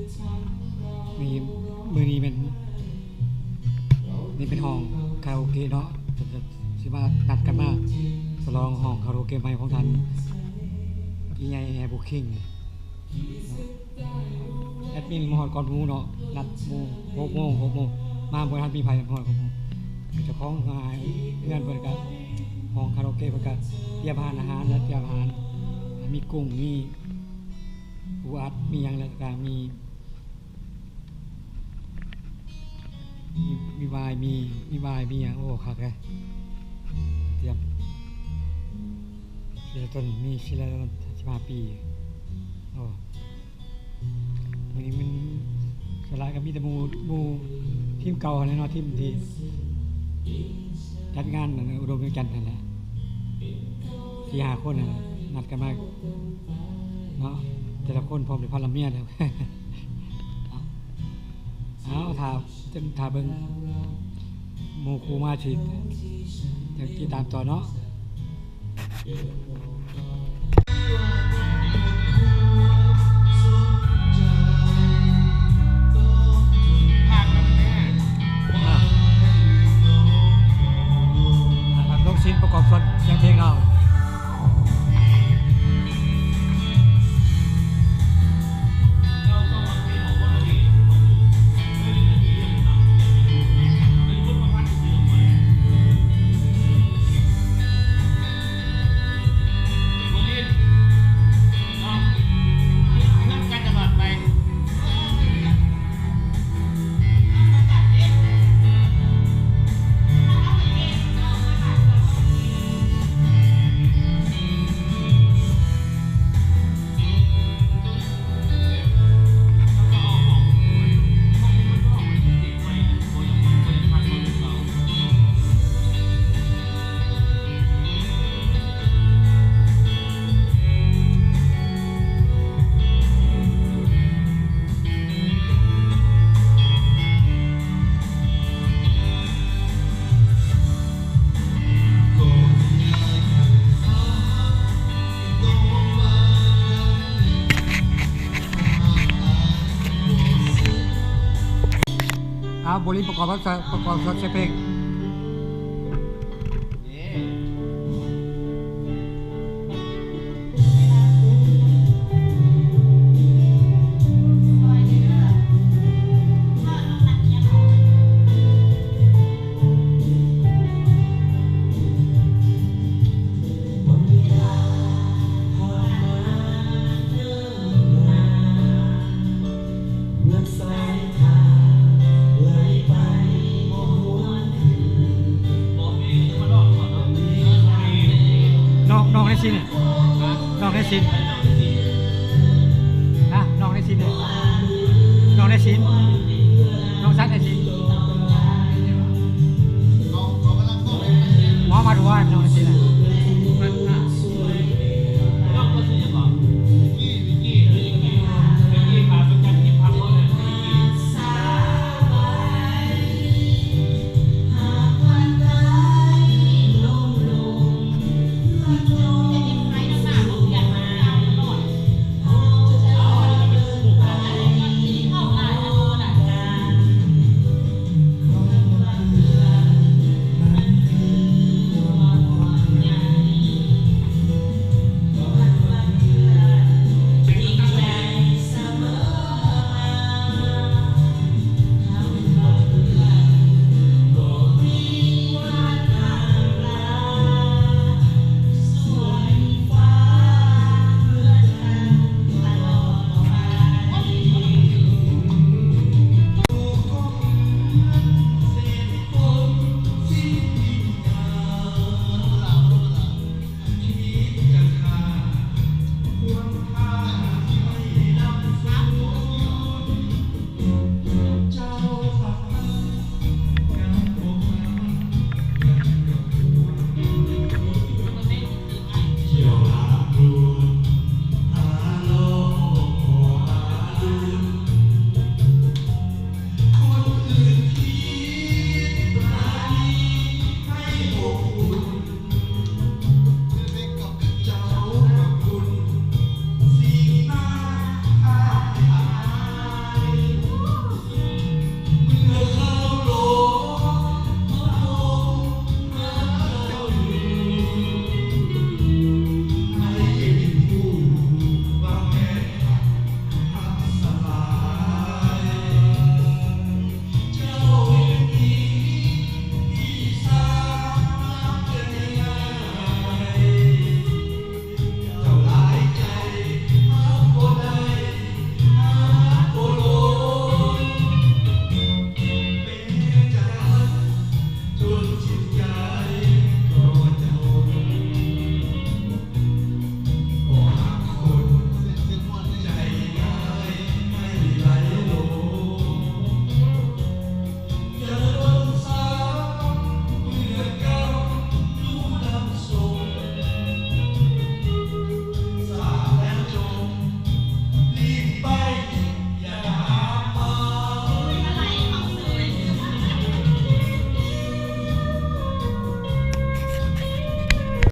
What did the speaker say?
ນີ້ ມື້ນີ້ແມ່ນ ນີ້ເປັນຫ້ອງຄາຣາໂອເກະເນາະ ເພິ່ນກະຊິມານັດກັນມາສະຫຼອງຫ້ອງຄາຣາໂອເກະໃໝ່ຂອງທ່ານ ອີ່ໃຫຍ່ແອບຸກຄິງ. ແອດມິນມາຮອດກ່ອນໝູ່ເນາະ ນັດໝູ່ຫົກໂມງ ຫົກໂມງ ມາບໍ່ທັນມີໃຜຮອດ ຫົກໂມງ ເຈົ້າຂອງເຮືອນເພິ່ນກະ ຫ້ອງຄາຣາໂອເກະເພິ່ນກະຕຽມຮ້ານອາຫານ ແລະ ຕຽມອາຫານ ມີກຸ້ງ ມີປູອັດ ມີຫຍັງ ແລ້ວກະມີ ມີ ມີວາຍ ມີ ມີວາຍ ມີຫຍັງ ໂອ້ ຄັກເລີຍ ຕຽມ ເຊລະຕົນ ມີເຊລະຕົນ ສິບຫ້າປີ ໂອ້ ມື້ນີ້ມັນສ່ວນຫຼາຍກະມີແຕ່ໝູ່ ໝູ່ທີມເກົ່າຫັ້ນແຫຼະເນາະ ທີມທີ່ຈັດງານອັນອຸດົມວຽງຈັນຫັ້ນແຫຼະ ສີ່ຫ້າຄົນຫັ້ນແຫຼະ ນັດກັນມາເນາະ ແຕ່ລະຄົນພ້ອມໄດ້ພັນລະເມຍແລ້ວ. ເອົາ ຖ້າ ຖ້າເບິ່ງໝູ່ຄູ່ມາຊິ ຈັ່ງຕິດຕາມຕໍ່ເນາະ. ອ່າ ອ່າ ທາງລຸງສິນປະກອບສ່ວນແຕ່ງເພງເນາະ. ອ້າວ ໂບລິງປະກອບ ປະກອບສອງເສຍງເພງ. ນ້ອງ ນ້ອງໄດ້ສິນ ນ້ອງໄດ້ສິນ.